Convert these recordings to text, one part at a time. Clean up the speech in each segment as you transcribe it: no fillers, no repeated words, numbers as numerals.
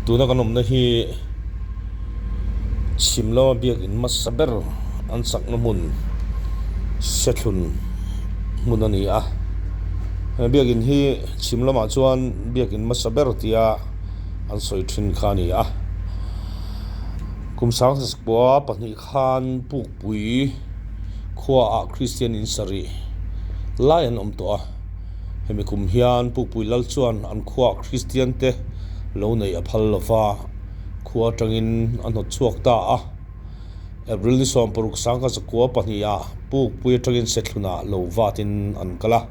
Tuna kan awmna hi chhim lama biakin hmasa ber an sakna hmun sethlun hmun a ni a. He biakin hi chhim lamah chuan biakin hmasa ber tia an sawi thin kha a ni a. Kum 19 khan Pukpui khuaah Kristian in sarih lai an awm tawh a. Hemi kum hian Pukpui Lal chuan an khuaah Kristian te lo neih a phal lo va, khua atangin a hnawt chhuak ta a. April ni 16 1902 ah Pukpui atangin Sethlunah lo vatin an kal a.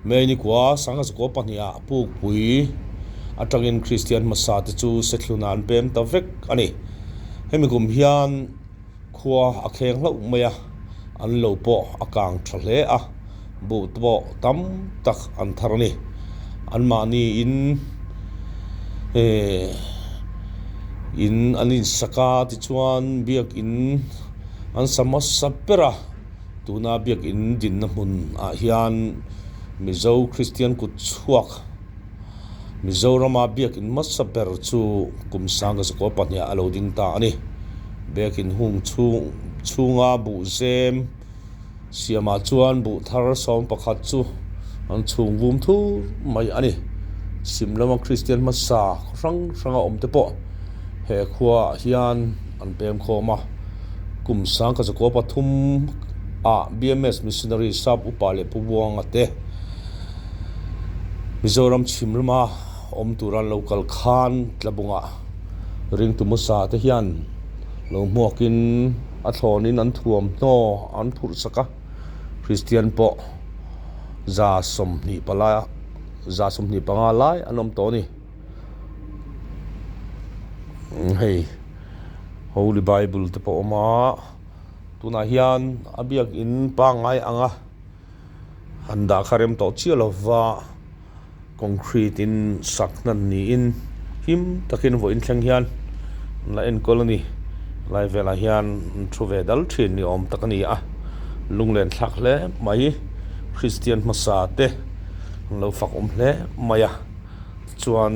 May ni kua 1902 ah Pukpui atangin Kristian hmasa te chu Sethlunah an pem ta vek a ni. Hemi kum hian khua a kheng hlauh mai a, an lo pawh a kang tha hle a, buh te pawh tam tak an thar a ni. Anmahni in eh in an insak a, tichuan biakin an sa hmasa ber a, tuna biakin dinna hmun ah hian Mizo Kristian kut chhuak. Mizorama biakin hmasa ber chu kum 1902 ah a lo ding ta a ni. Biakin hung chhung chhunga buh zem siamah chuan buh thar 11 chu an chhung vum thur mai a ni. Chhim lama Kristian hmasa khaw hrang hranga awm te pawh he khuaah hian an pem khawm a. Kum 1903 ah BMS Missionary Sap Upa leh Pu Buanga te Mizoram chhim lama awm tura an lo kal khan Tlabungah ringtu hmasa te hian lo hmuakin a thlawnin an thuamhnaw an phurh sak a, Kristian pawh 25 125 lai an awm tawh a ni. Hei Holy Bible te pawh a awm a, tunah hian a biakin pangngai anga Han dah kha rem tawh chiah lova concrete in sak hnan niin him takin vawiin thleng hian an la enkawl a ni. Lai velah hian an thu ve dal thin ni awm tak a ni a, lunglen thlak hle mai Kristian hmasa te an lo fak awm hle mai a. Chuan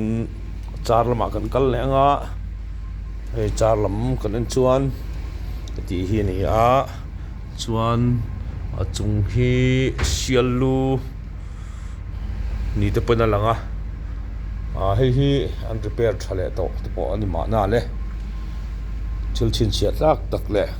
car lamah kan kal leh anga hei car lam kan en chuan heti hi a ni a chuan a chung hi sial lu ni te pawhin a lang a ah hei hi an repair tha leh tawh te pawh a ni mahna le thil chhinchhiah tlak tak leh.